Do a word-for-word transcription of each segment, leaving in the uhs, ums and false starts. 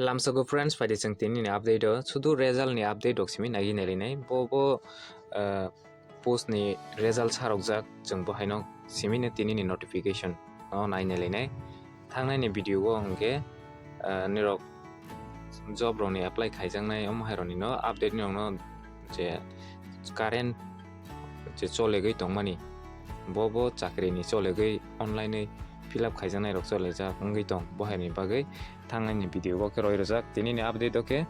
Lamsogo friends, phaidi chwng tinini update o, sudu result ni update rok simi naiwi nailainai. Bo bo, ah, post ni result sarokjak, chwng bo haino simi no tinini notification o nai nailainai. Thangnai ni video o hwnkhe, ah, nirok job rok ni apply khaijaknai omo hai rok ni no update nirok no je current je cholegwi tongmani, bo bo chakri ni cholegwi online wi fill up khaijaknai rok cholejak wngwi tong, bo hai ni bagwi thangnai ni video bo khe roi rwjak. Tini ni update o khe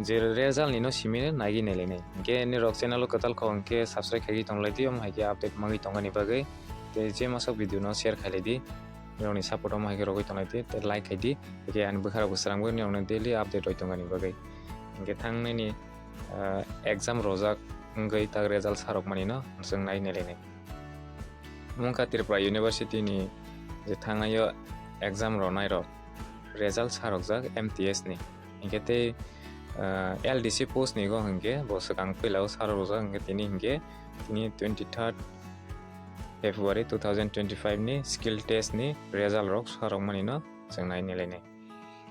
je result ni no simi nai naiwi nailainai. Hwnkhe nirok channel o kwtal kho hwnkhe subscribe khaiwi tong lai di, omo hai khe update mangwi tongmani bagwi. Tei je masok video no share khai lai di, nirok ni support omo hai khe rogwi tong lai di, tei like khai di. Hwnkhe ani bwkha rok bo srang bo nirok no daily update roi tongmani bagwi. Hwnkhe thangnai ni, ah, exam rojak wngwi tak result sarok mani no chwng nai nailainai. Wngkha Tripura University ni je thangnai o exam ronai rok result sarokjak M T S ni. Hwnkhe tei, ah, L D C post ni go hwnkhe bo swkang puila o sarokjak, hwnkhe tini hwnkhe tini twenty third February two thousand twenty five ni skill test ni result rok sarokmani no chwng nai nailainai.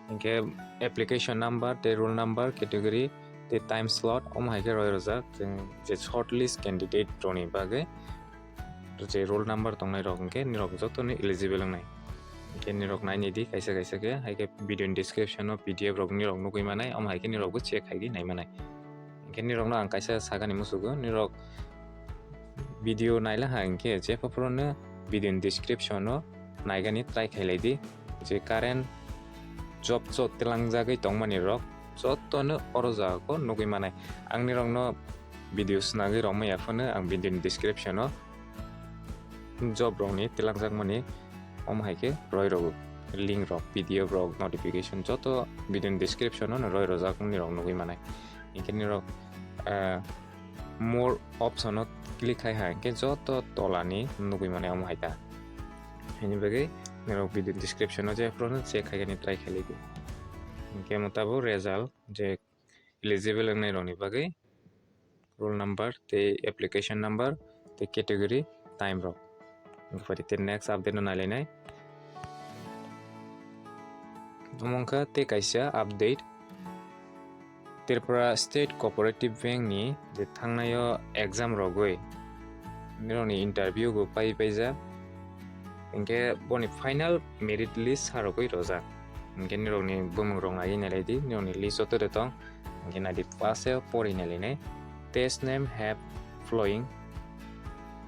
Hwnkhe application number tei roll number, category tei time slot omo hai khe roi rwjak, chwng je shortlist candidate rokni bagwi je roll number tongnai rok hwnkhe nirok jotono eligible wngnai. Hwnkhe nirok nai nai di kaisa kaisa khe, hai khe video ni description o P D F rok nirok nugwi manai, omo hai khe nirok bo check khai di nai manai. Hwnkhe nirok no ang kaisa sakani musugo, nirok video naila ha hwnkhe je phuru no video ni description o naigani try khai lai di, je current job job twlangjagwi tongmani rok jotono oro jaga o nugwi manai. Ang nirok no video swnagwi rwmaya phano ang video ni description o job rokni twlangjakmani omo hai khe roi rw link rok, P D F rok, notification joto video ni description o roi rwjakmani rok nugwi manai. Hwnkhe nirok, ah, more option o click khai ha hwnkhe joto tolani nugwi manai omo hai ta. Hini bagwi nirok video ni description o je phuru no check khai khe try khai lai di. Hwnkhe omo tabuk result je eligible wngnai rokni bagwi roll number tei application number tei category time rok. Wngkha phaidi tei next update no nailainai. Omo wngkha tei kaisa update, Tripura State Cooperative Bank ni je thangnai o exam rogwi nirokni interview bo pai paijak. Hwnkhe boni final merit list sarogwi rojak. Hwnkhe nirokni bumung rok naiwi nailai di, nirokni list joto de tong. Hwnkhe nai di, first e pori nailainai. Test name have following,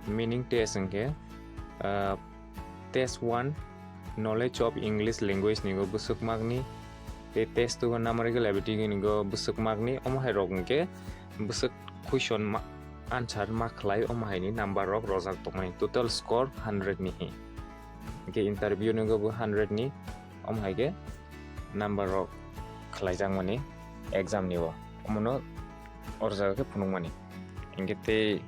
meaning test hwnkhe, ah, test one, knowledge of English language ni go bwswk makni, tei test two o numerical ability ni go bwswk makni, omo hai rok hwnkhe bwswk question ma-, answer ma khlai, omo hai ni number rok rojak tongmani, total score hundred ni hi. Hwnkhe interview ni go bo hundred ni, omo hai khe number rok khlaijakmani exam ni o, omono oro jaga khe phunukmani. Hwnkhe tei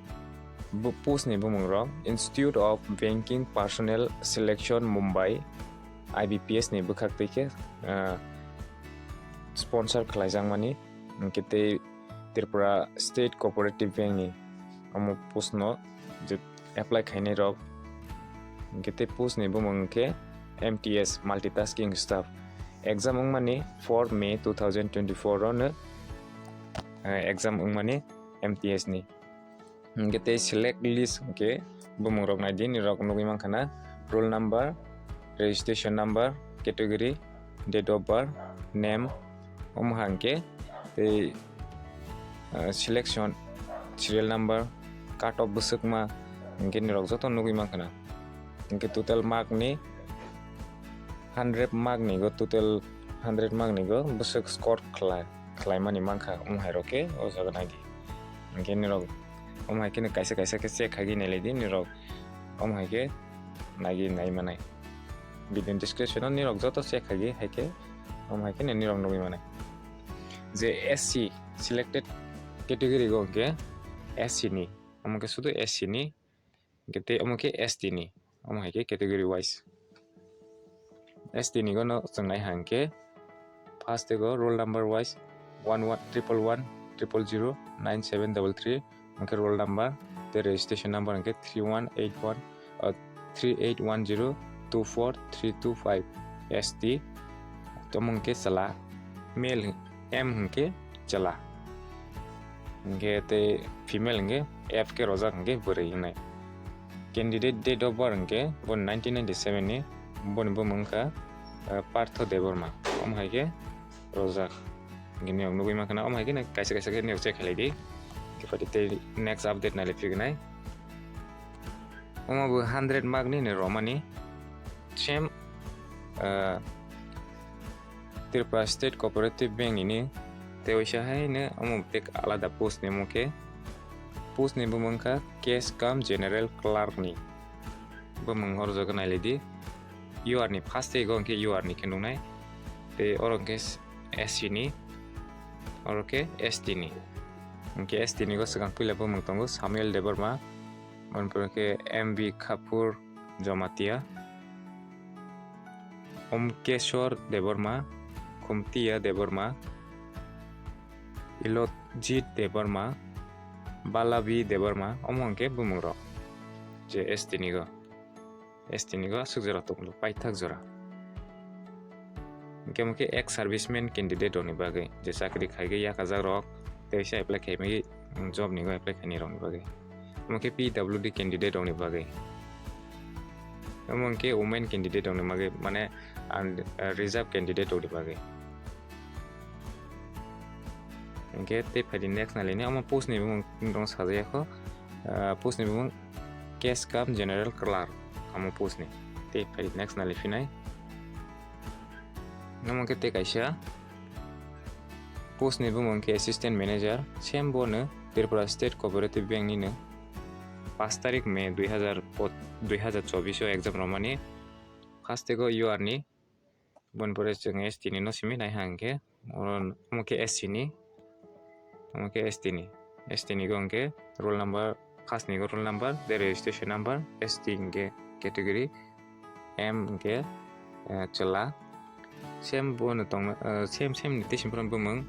bo post ni bumung rok Institute of Banking Personnel Selection Mumbai, I B P S ni bwkhak twi khe, ah, sponsor khlaijakmani. Hwnkhe tei Tripura State Cooperative Bank ni omo post no je apply khainai rok. Hwnkhe tei post ni bumung hwnkhe M T S, multitasking staff. Exam wngmani four May two thousand twenty-four o no, eh, exam wngmani M T S ni. Hwnkhe tei select list hwnkhe bumung rok nai di, nirok nugwi mankha na, roll number, registration number, category, date of birth, name, omo hwnkhe tei, ah, selection, serial number, cut off bwswkma, hwnkhe nirok joto nugwi mankha na. Hwnkhe total mark ni hundred mark ni go, total hundred mark ni go bwswk score khlai, khlaimani mankha, omo hai rok khe o jaga nai di. Hwnkhe nirok omo hai khe kaisa kaisa khe check khai di nai lai di, nirok omo hai khe nai di nai manai. Video ni description o nirok joto check khai di, hai khe omo hai khe nirok nugwi manai. Je S C selected category go hwnkhe S C ni, omo khe sudu S C ni, hwnkhe tei omo khe S T ni, omo hai khe category wise. S T ni gono chwng nai hang khe first go roll number wise one one triple one triple zero nine seven double three, hwnkhe roll number tei registration number hwnkhe three one eight one, uh, three eight one zero two four three two five, S T. Tamo hwnkhe chwla, male, M hwnkhe chwla, hwnkhe tei female hwnkhe F khe rojak hwnkhe bwrwi wngnai. Candidate date of birth hwnkhe bo nineteen ninety-seven ni, boni bumung wngkha, ah, Partho Debbarma, omo hai khe rojak. Hwnkhe niyok nugwi mankha na, omo hai khe kaisa kaisa khe niyok check khlai di. Hwnkhe phaidi tei next update nai le phigwi nai. Omo bo hundred mark ni ni romani. Same, ah, Tripura State Cooperative Bank ni, tei waisa hai no omo bek alada post ni omo khe. Post ni bumung kha cash cum general clerk ni. Bumung horjak nai le di. U R ni first tei go hwnkhe U R ni khe nuknai. Tei oro hwnkhe S C ni, oro khe S T ni. Hwnkhe S T ni go swkang puila bumung tongo Samuel Debbarma, Manipur khe M B Kapur Jamatia, Omkeshwar Debbarma, Khumtiya Debbarma, Ilojit Debbarma, Balabi Debbarma, omo hwnkhe bumung rok je S T ni go. S T ni go aswk jora tongmani paithak jora. Hwnkhe omo khe ex serviceman candidate rokni bagwi, je chakri khaigwi yakajak rok, tei waisa apply khaimani, mm, job ni go apply khainai rokni bagwi. Omo khe P W D candidate rokni bagwi. Omo hwnkhe women candidate rokni bagwi, mane, and, uh, reserve candidate rokni bagwi. Hwnkhe tei phaidi next nai laini, omo post ni bumung nokno sajak ya kho, ah, post ni bumung cash cum general clerk, omo post ni. Tei phaidi next nai lai phinai. Omo khe tei kaisa post ni bumung khe assistant manager, same bo no Tripura State Cooperative Bank ni no. Paanch tarik May dui hazar, dui hazar chobbish o exam romani, first tei go U R ni, boni pore chwng S T ni no simi nai ha hwnkhe, oro omo khe S C ni, omo khe S T ni, S T ni go hwnkhe roll number, first ni go roll number, tei registration number, S T hwnkhe category, M hwnkhe, eh, chwla, same bo no tong, eh, same, same ni tei simi phano bumung,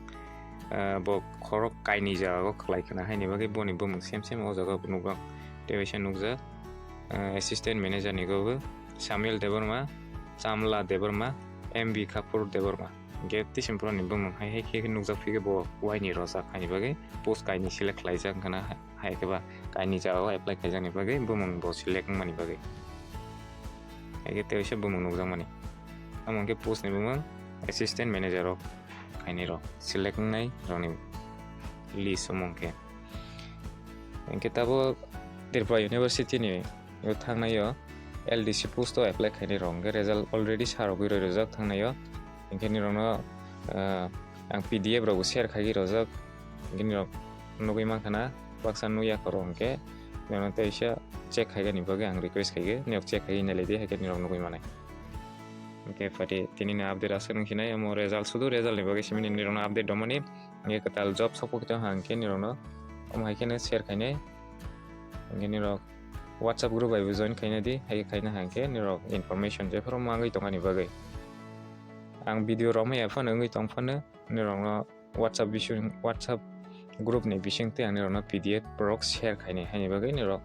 eh, bo khorok kainwi jaga o khlai khna haini bagwi boni bumung same, same o jaga o nukjak, tei waisa nukjak, eh, assistant manager ni go bo Samuel Debbarma, Chamla Debbarma, M B Kapur Debbarma. Hwnkhe tei simi phano ni bumung hai hai khe nukjak phikhe bo uaini rojak haini bagwi post kainwi select khlaijak wngkha na, hai khe ba kainwi jaga o apply khaijakni bagwi bumung bo select wngmani bagwi. Hai khe tei waisa bumung nukjakmani. Omo hwnkhe post ni bumung assistant manager rok khainai rok select wngnai rokni list omo hwnkhe. Hwnkhe tabuk Tripura University ni o thangnai o L D C post o apply khainai rok hwnkhe result already sa rogwi roi rojak thangnai o. Hwnkhe nirokno, ah, ang P D F rokbo share khaigwi rojak. Hwnkhe nirok nugwi mankha na, baksa nukya khoro hwnkhe nirokno teisa check khaigani bagwi ang request khaigwi, nirok check khaigwi nailai di, haikhe nirok nugwi manai. Hwnkhe phaidi tini ni update aswk wngkhe nai, omo result, sudu result ni bagwi simi nirokno update rwmani. Hwnkhe kwtal job sokpokhe tongkha hwnkhe nirokno omo hai kheno share khainai. Hwnkhe nirok WhatsApp group bai bo join khaina di, hai khaina hwnkhe nirok information jephuru mangwi tongani bagwi. Ang video romwi ya phano wngwi tong phano nirokno WhatsApp bising, WhatsApp group ni bisingtwi ang nirokno P D F rok share khainai, haini bagwi nirok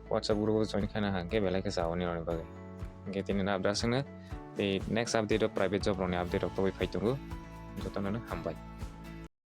WhatsApp group o join khaina hwnkhe belai khe chao nirokni bagwi. Hwnkhe tini no update aswkno, tei next update o private job rokni update rok tobwi phai tongo. Jotono no hambai.